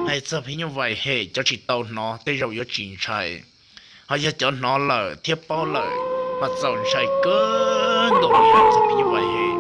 Hais txog phim nyuj vais hem cov tsis tau hnov tej zaum yuav tsis ntshai, ho yog cov hnov lawm thiab paub lawm mas txaus ntshai kawg nkaus li txog phim nyuj vais hem.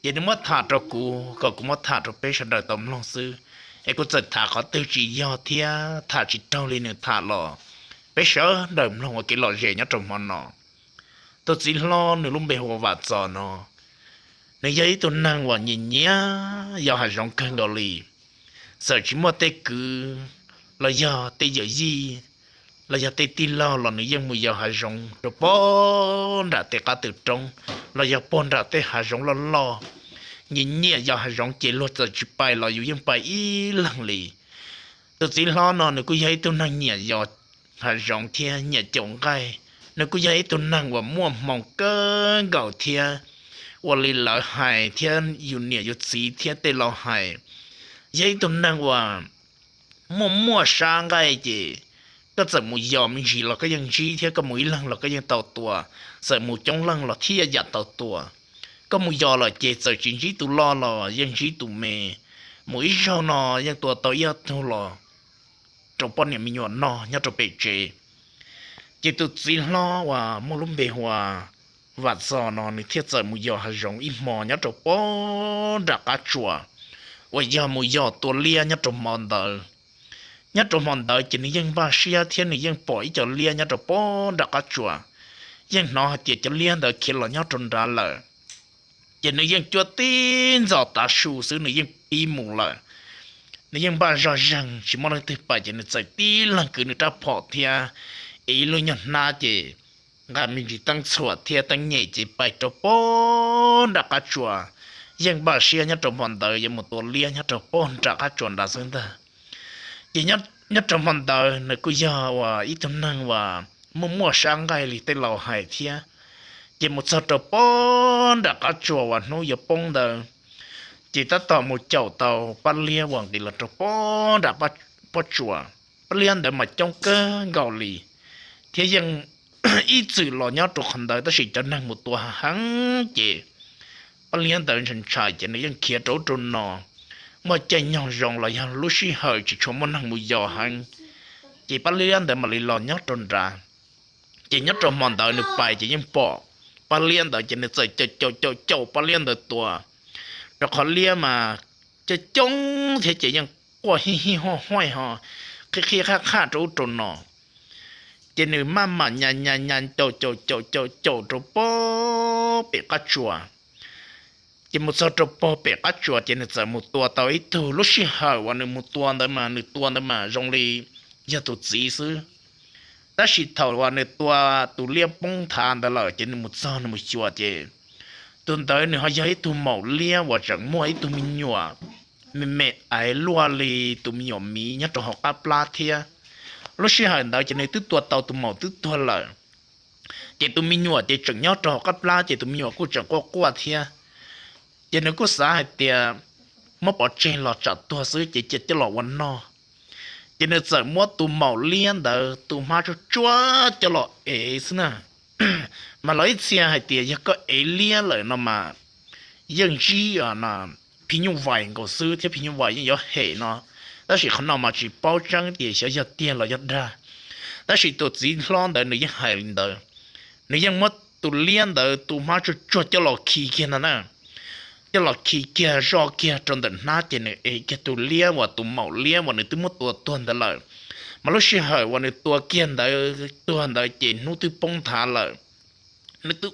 Ces nws muab tham rau kuv kom kuv muab tham rau peb sawv daws tau mloog xwb, es kuv txawm tham qhov twg tsis yog thiab tham tsis raug li nws tham los peb sawv daws mloog ua kev lom zem nyob rau hmo no. Tus txiv hlob nws lub npe hu ua Vam Txos no, nws yog ib tug neeg uas nyiam nyiam yos hav zoov kawg nkaus li. Txawm tsis muaj tej kwv los yog tej yawm yij los yog tej tij laug los nws yeej mus yos hav zoov rau pog nram tej qab tw roob los yog pog nram tej hav zoov loj loj. Nyiam nyiam yos hav zoov ces luag txawm tsis pais los yus yeej pais ib leeg li. Tus txiv hlob no nws kuj yog ib tug neeg nyiam yos hav zoov thiab nyiam caum nqaij. Nws kuj yog ib tug neeg uas muaj hmoo kawg nkaus thiab, ua li lawv hais thiab yus niam yus txiv thiab tej laus hais, yog ib tug neeg uas muaj muaj sab nqaij ces koj txawm mus yos me ntsis los koj yeej ntsib thiab koj mus ib leeg los koj yeej tau tua, txawm mus coob leej los thiaj yam tau tua. Koj mus yos lawm ces txawm tsis ntsib tus loj los yeej ntsib tus me, mus ib zaug no yeej tua tau ib ob tug los rau poj niam me nyuam noj nyob rau pem tsev. Ces tus txiv hlob uas muaj lub npe hu ua Vam Txos no nws thiaj txawm mus yos hav zoov ib hmo nyob rau pog nram qab tsuas uas yog mus yos tua liab nyob rau hmo ntawd. Nyob rau hmo ntawd ces nws yeej npaj siab thiab nws yeej pom ib co liab nyob rau pog nram qab tsuas, yeej hnov hais tias cov liab ntawd khiav los nyob rau nrad lawm. Ces nws yeej cuab tib ntxov tav su xwb nws yeej pib mus lawm. Nws yeej npaj zog zeeg tsis muaj leej twg pais ces nws txawm tib leeg kwv nws rab phom thiab ev ib lub nyuag hnab ces nqa me ntsis teeb txhuam thiab teeb nyem ces pais rau pog nram qab tsuas. Yeej npaj siab nyob rau hmo ntawd yuav mus tua liab nyob rau pog nram qab tsuas nrad xwb ntag. Ces nyob rau hmo ntawd nws kuj yog uas ib tug neeg uas muaj muaj sab nqaij li tej laus hais thiab. Ces mus txog rau pog nram qab tsuas uas hnub yuav poob ntawd, ces tab tom mus caum tau pab liab uas nqis los rau pog nram pob tsuas. Pab liab ntawd mas coob kawg nkaus li, thiab yeej ib txwm los nyob rau qhov ntawd tab sis cov neeg mus tua heev ces pab liab ntawd ntshai ntshai ces nws yeej khiav rau ub rau no. Muaj caij nyoog zoo los yog lub sij hawm tsis tshua muaj neeg mus yos heev, ces pab liab ntawd mam li los nyob rau nrad. Ces nyob rau hmo ntawd nws pais ces yeej pom pab liab ntawd ces nws txawm caum caum caum caum pab liab ntawd tua, rau qhov liab mas coob coob thiab ces yeej quaj hij hij huaj huaj ho qhib qhib qhaj qhaj rau ub rau no. Ces nws maj mam nyas nyas nyas caum caum caum caum caum rau pog pem qab tsuas. Ces mus txog rau pog pem qab tsuas ces nws txawm mus tua tau ib tug. Lub sij hawm uas nws mus tua ntawd mas nws tua ntawd mas zoo li yog tus txiv xwb. Tab sis thaum uas nws tua tus liab poob nthav ntawd lawm ces nws mus txog nws mus xyuas ces tus ntawd nws ho yog ib tug maum liab uas tseem muaj ib tug me nyuam me me aiv luaj li tus me nyuam miv nyob rau hauv qab plab thiab. Lub sij hawm ntawd ces nws twb tua tau tus maum twb tuag lawm, ces tus me nyuam ces tseem nyob rau hauv qab plab ces tus me nyuam kuj tseem quaj quaj thiab. Ces nws kuj xav hais tias muab pov tseg los tsam tuag xwb ces cia coj los ua noj. Ces nws txawm muab tus maum liab ntawd tus hmab tsuag tsuag coj los ev xwb na. Mas los ib txhia hais tias yog koj ev liab lawm no mas yeej ntsib phim nyuj vais nkaus xwb thiab phim nyuj vais yeej yuav hem no. Tab sis qhov no mas tsis paub tseeb tias xyov yog tiag los yog dag. Tab sis tus txiv hlob ntawd nws yeej hais li ntawd, nws yeej muab tus liab ntawd tus hmab tsuag tsuag coj los khi kiag no na, coj los khi kiag zoj kiag rau ntawm hnab ces nws ev kiag tus liab uas tus maum liab uas nws twb muab tua tuag ntawd lawm. Mas lub sij hawm uas nws tua kiag ntawd tuag ntawd ces hnub twb poob nthav lawm.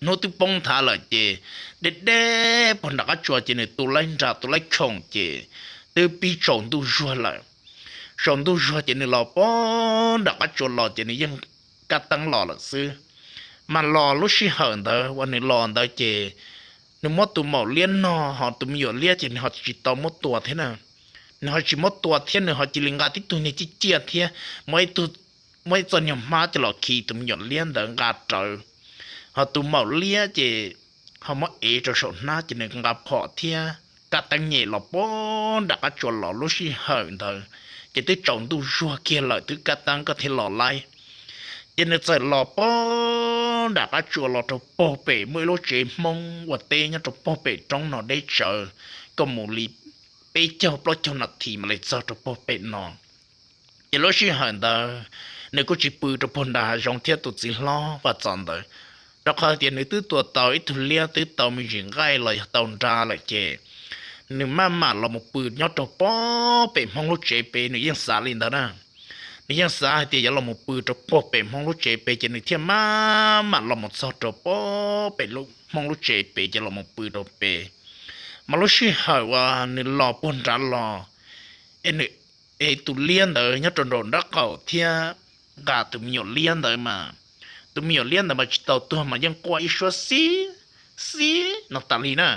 Hnub twb poob nthav lawm ces deb deb pog nram qab tsuas ces nws tu laib nra tu laib khoom ces twb pib tsaus ntuj zuag lawm. Tsaus ntuj zuag ces nws los pog nram qab tsuas los ces nws yeej kab teeb los lawm xwb. Mas los lub sij hawm ntawd uas nws los ntawd ces nws muab tus maum liab no, ho tus me nyuam liab ces nws ho tsis tau muab tua thiab na. Nws ho tsis muab tua thiab nws ho cia li nqa tib tug niag ciaj ciaj thiab muab ib txoj niag hmab coj los khi tus me nyuam liab ntawd nqa rawv. Ho tus maum liab ces ho muab ev rau saum hnab ces nws nqa phom thiab kab teeb nyem los pog nram qab tsuas los lub sij hawm ntawd ces twb tsaus ntuj zuag kiag lawm twb kab teeb koj thiaj los laib. Ces nws txawm los pog nram qab tsuas los rau pog pem muaj ib lub tsev Hmoob ua teb nyob rau pog pem roob no deb tsawv, koj mus li peb caug plaub caug nas this mam li txog rau puag pem no. Ces lub sij hawm ntawd nws kuj tsis pw rau puag nram hav zoov thiab tus txiv hlob Vam Txos ntawd, rau qhov tias nws twb tua tau ib tug liab twb tau me ntsis nqaij los yog tau nra lawm ces nws maj mam los mus pw nyob rau puag pem Hmoob lub tsev pem, nws yeej xav li ntawd na. Nws yeej xav hais tias yuav los mus pw rau puag pem Hmoob lub tsev pem ces nws thiaj maj mam los mus txog rau puag pem Hmoob lub tsev pem ces los mus pw rau pem. Mas lub sij hawm uas nws los puag nrad los, es nws, es tus liab ntawd nyob rau nraum nraub qaum thiab nqa tus me nyuam liab ntawd mas, tus me nyuam liab ntawd mas tsis tau tuag mas yeej quaj ib suab xib xib no tas li na.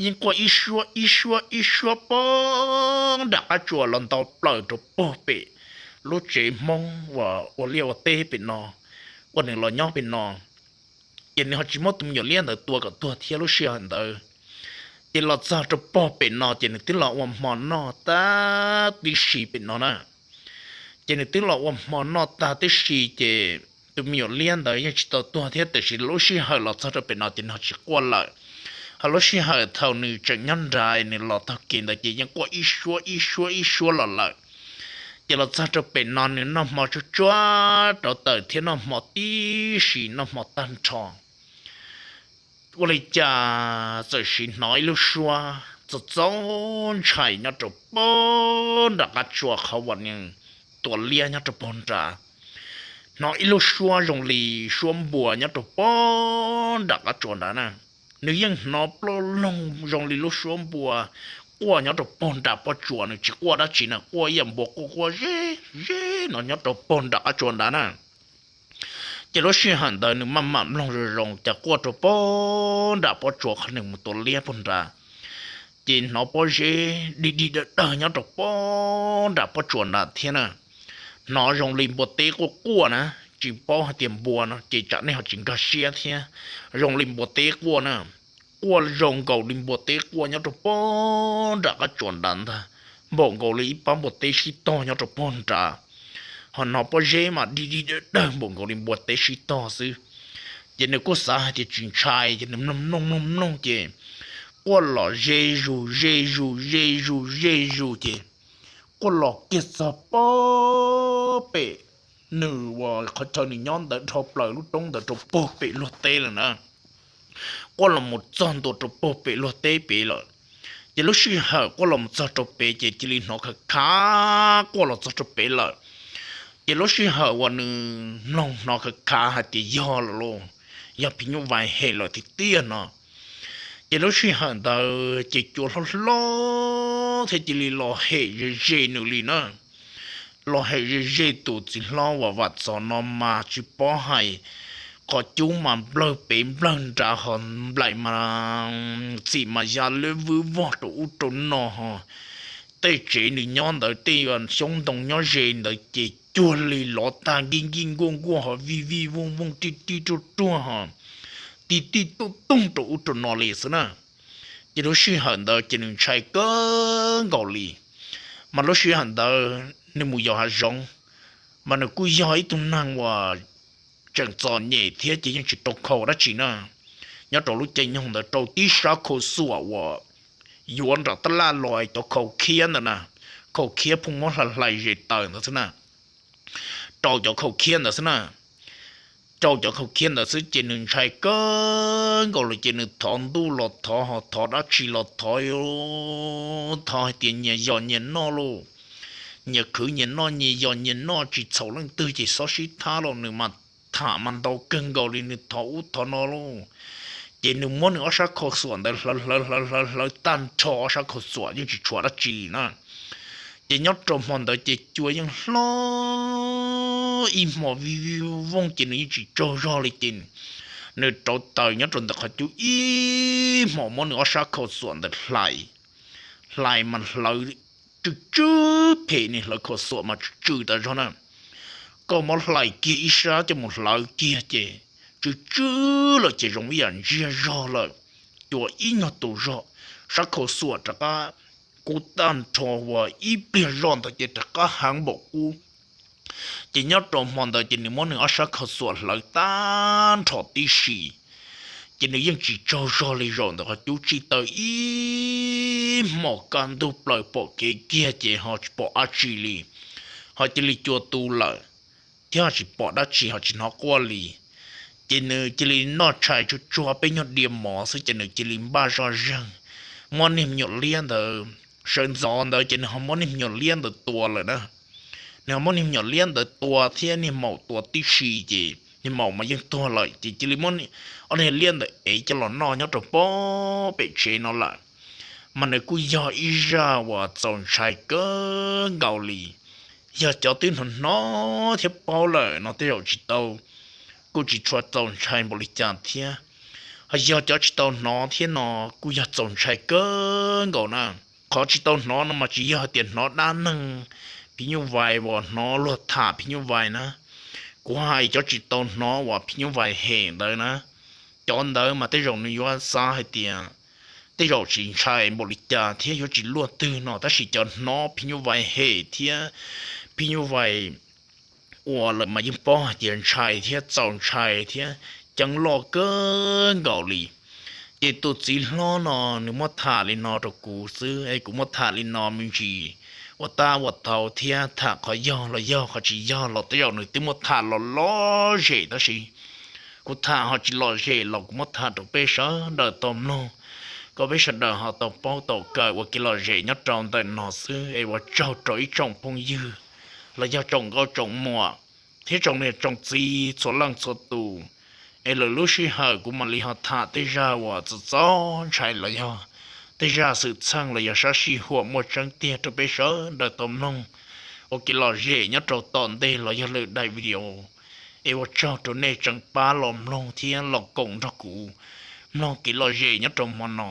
Yeej quaj ib suab ib suab ib suab puag nram qab tsuas los ntau plaws rau puag pem lub tsev Hmoob uas ua liaj ua teb pem no, uas nws los nyob pem no. Ces nws ho tsis muab tus me nyuam liab ntawd tua kom tuag thiab lub sij hawm ntawd. Ces los txog rau puag pem no ces nws twb los ua hmo noj tag tib si pem no na. Ces nws twb los ua hmo noj tag tib si ces tus me nyuam liab ntawd yeej tsis tau tuag thiab, tiam sis lub sij hawm los txog rau pem no ces nws ho tsis quaj lawm. Ho lub sij hawm thaum nws tseem nyob nrad nws los taug kev ntawd ces yeej quaj ib suab ib suab ib suab los lawm. Ces los txog rau pem no nws noj hmo tsuag tsuag rau tawm thiab noj hmo tib si noj hmo tag nrho, ua li cas txawm sim hnov ib lub suab txaus txaus ntshai nyob rau puag nram qab tsuas qhov uas nws tua liab nyob rau puag nrad. Hnov ib lub suab zoo li suab npua nyob rau puag nram qab tsuas nrad na. Nws yeej hnov ploj loog zoo li lub suab npua quaj nyob rau puag nram pob tsuas, nws tsis quaj dab tsi na, quaj ib yam npua quaj quaj ze ze no nyob rau puag nram qab tsuas nrad na. Ces lub sij hawm ntawd nws maj mam mloog zoo zoo cas quaj rau puag nram pob tsuas qhov nws mus tua liab puag nrad. Ces hnov pob zeb dig dig dawg dawg nyob rau puag nram pob tsuas nrad thiab na. Hnov zoo li npua teb quaj quaj na, tsis paub hais tias npua no ces tsam nej ho tsis nkag siab thiab. Zoo li npua teb quaj na, quaj zoo nkaus li npua teb quaj nyob rau puag nram qab tsuas nrad ntag, npaum nkaus li ib pab npua teb sib tog nyob rau puag nrad. Ho hnov pob zeb mas dig dig dawg dawg npaum nkaus li npua teb sib tog xwb. Ces nws kuj xav hais tias tsis ntshai ces nws mloog mloog mloog mloog ces quaj los ze zus ze zus ze zus ze zus ces quaj los kiag txog puag pem nws uas qhov chaw nws nyob ntawd dhau plaws lub roob ntawd rau puag pem luag teb lawm na. Quaj los mus txog ntua rau puag pem luag teb pem lawm. Ces lub sij hawm quaj los mus txog rau pem ces cia li hnov khav khav quaj los txog rau pem lawm. Ces lub sij hawm uas nws mloog hnov khav khav hais tias yog lawm lauj, yog phim nyuj vais hem lawm tiag tiag no. Ces lub sij hawm ntawd ces cua hlob hlob thiaj cia li los hem ze ze nws li na. Los hem ze ze tus txiv hlob uas Vam Txos no mas tsis paub hais, qhov cub mas nplawg pem nplawg nrad ho nplaim mas txim mas ya leb vwb vog rau ub rau no ho. Tej tsev nws nyob ntawd tej xyoob ntoo nyob ze ntawd ces cuag li lov tag nkij nkij nkuaj nkuaj ho vij vij vooj vooj tij tij ruaj ruaj ho tij tij tuj tooj rau ub rau no li xwb na. Ces lub sij hawm ntawd ces nws ntshai kawg nkaus li. Mas lub sij hawm ntawd nws mus yos hav zoov, mas nws kuj yog ib tug neeg uas tseem txom nyem thiab ces yeej tsis tau khaus dab tsi na. Nyob rau lub caij nyoog ntawd rau tib sab khau xuam uas yuav nram tab laj los cov khau khiab ntawd na, khau khiab phooj muab hlais hlais zes taws ntawd xwb na. Rau cov khau khiab ntawd xwb na, rau cov khau khiab ntawd xwb ces nws ntshai kawg nkaus li ces nws thov ntuj los thov ho thov dab tsi los thov, thov hais tias nyias yos nyias noj lauj, nyias khwv nyias noj, nyias yos nyias noj, tsis txhaum leej twg ces xob sib thab los nws mas tham mas ntau kawg nkaus li nws thov ub thov no lauj. Ces nws muab nws ob sab khau xuam ntawd hlawv hlawv hlawv hlawv hlawv tag nrho ob sab khau xuam yeej tsis tshuav dab tsi li na. Ces nyob rau hmo ntawd ces cua yeej hlob ib hmo vij vij vooj ces nws yeej tsis tsaug zog li ces nws rauv taws nyob rau ntawm qhov cub ib hmos muab nws ob sab khau xuam ntawd hlais, hlais mas hlawv tsw tsw phem, nws hlawv khau xuam mas tsw tsw tas zog na. Koj muab hlais kiag ib sab coj mus hlawv kiag ces tsw tsw lawm ces zoo ib yam ntsiag zog lawm. Cua ib nyuag tus zog, sab khau xuam rov qab kub tag nrho, ua ib pliag zoj ntawd ces rov qab heev npaum qub. Ces nyob rau hmo ntawd ces nws muab nws ob sab khau xuam hlawv tag nrho tib si, ces nws yeej tsis tsaug zog li zaum ntawd qhov cub tsij taw ib ib hmos kaj ntug plaws pom kev kiag ces ho tsis pom dab tsi li, ho cia li cua tu lawm, thiab ho tsis pom dab tsi ho tsis hnov quaj li. Ces nws cia li noj tshais tsuag tsuag peb nyuag diav mov xwb ces nws cia li npaj zoj zeeg, muab niag me nyuam liab ntawd, sawv ntxov ntawd ces nws ho muab niag me nyuam liab ntawd tua lawm na. Nws ho muab niag me nyuam liab ntawd tua thiab niag maum tua tib si ces niag maum mas yeej tuag lawm ces cia li muab ob niag liab ntawd ev coj los noj nyob rau pem tsev no lawm. Mas nws kuj yog ib zaj uas txaus ntshai kawg nkaus li. Yog cov twb hnov hnov thiab paub lawm no tej zaum tsis tau, kuj tsis tshua txaus ntshai npaum li cas thiab. Ho yog cov tsis tau hnov thiab no kuj yog txaus ntshai kawg nkaus na. Qhov tsis tau hnov no mas tsis yog hais tias hnov dab neeg phim nyuj vais uas hnov luag tham phim nyuj vais na. Kuv hais cov tsis tau hnov uas phim nyuj vais hem ntawd na, cov ntawd mas tej zaum nws yuav xav hais tias tej zaum tsis ntshai npaum li cas thiab yuav tsis luaj twg no, tab sis cov hnov phim nyuj vais hem thiab phim nyuj vais ua lawm mas yeej paub hais tias ntshai thiab txaus ntshai thiab ceeb loj kawg nkaus li. Ces tus txiv hlob no nws muab tham li no rau kuv xwb es kuv muab tham li no me ntsis ua tab ua tau thiab tham qhov yog los yog qhov tsis yog los tej zaum nws twb muab tham los lom zem tab sis kuv tham ho tsis lom zem los kuv muab tham rau peb sawv daws tau mloog, kom peb sawv daws ho tau paub tau kawm ua kev lom zem nyob rau ntawm no xwb es ua tsaug rau ib tsoom phooj ywg los yog tsoom nkauj tsoom muam thiab tsoom niam tsoom txiv txhua leej txhua tus, es lwm lub sij hawm kuv mam li ho tham tej zaj uas txaus txaus ntshai los yog tej zaj xwm txheej los yog sab sij huam muaj tseeb tiag rau peb sawv daws tau mloog ua kev lom zem nyob rau tom ntej los yog lwm daim video. Es ua tsaug rau nej tseem pab los mloog thiab los koom nrog kuv mloog kev lom zem nyob rau hmo no.